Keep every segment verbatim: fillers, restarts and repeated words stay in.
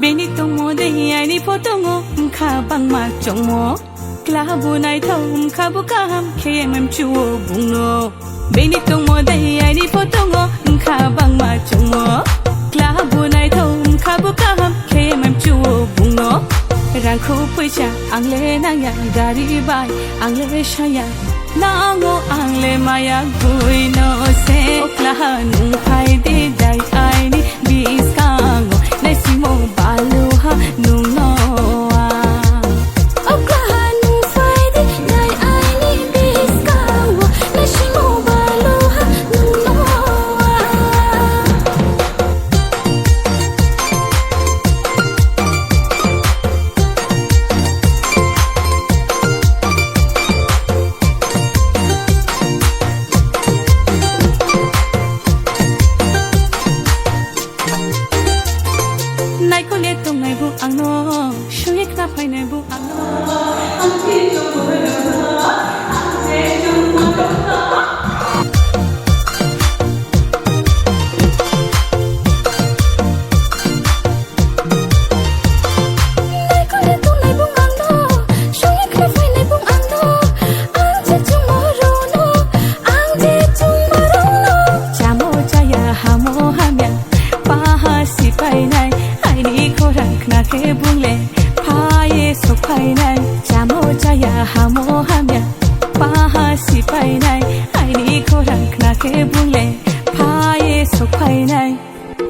Bini tongmo de aini photo ngo wngkha bangma chongmo. Klaha bo naithok wngkha bo kaham khe mem chuo bungno. Bini tongmo de aini photo ngo wngkha bangma chongmo. Klaha bo naithok wngkha bo kaham khe mem chuo bungno. Rangkhu puisa ang le nangya, gari bai ang le saya. Nango ang le maya gui no se. O klaha nung phai de dai aini biskango. Naisimo balu ha nung no a. O klaha nung phai de dai aini biskango. Naisimo balu ha nung no a. Naikole tongnai bo angno, suyek na phainai bo angno. Naikole tongnai bung angno, songni khlai phainai bung angno. Ang je chungma rwno, ang je chungma rwno. Chamo chaya hamo hamya, paha si phainai, aini khorang khna khe bung le, phaye sok phainai. Chamo chaya hamo hamya, paha si phainai, aini khorang khna khe bung le, phaye sok phainai.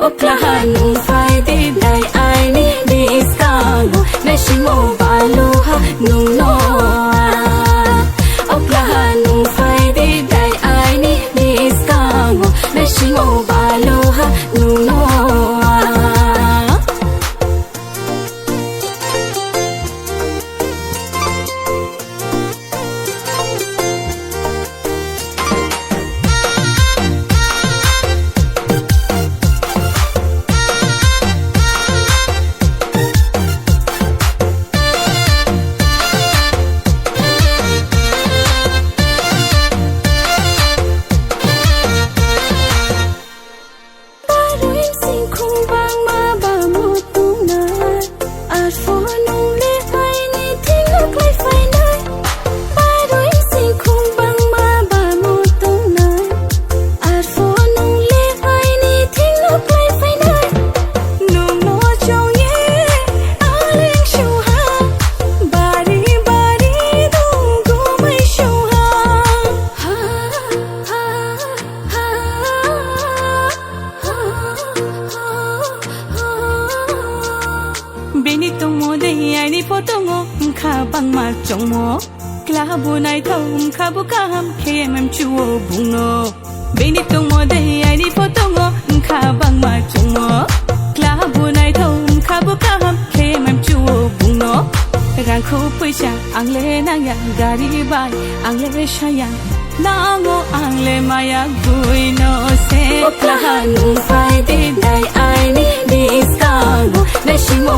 O klaha nung phai de dai aini biskango, naisimo balu ha nung no a. O klaha nung phai de dai aini biskango, naisimo balu ha nung no a. Barwi singkhung bangma ba mutungnai. Arpho nung le aini thingno khlai phainai. Barwi singkhung bangma ba mutungnai. Arpho nung le aini thingno khlai phainai. Nungno chongye aleng suha. Bari bari dugumai suha. Ha, ha. Bini tongmo de aini photo ngo wngkha bangma chongmo. Klaha bo naithok wngkha bo kaham khe mem chuo bungno. Bini tongmo de aini photo ngo wngkha bangma chongmo. Klaha bo naithok wngkha bo kaham khe mem chuo bungno. Rangkhu puisa ang le nangya, gari bai ang le saya. Nango ang le maya gui no se. O klaha nung phai de dai aini biskango. Naisimo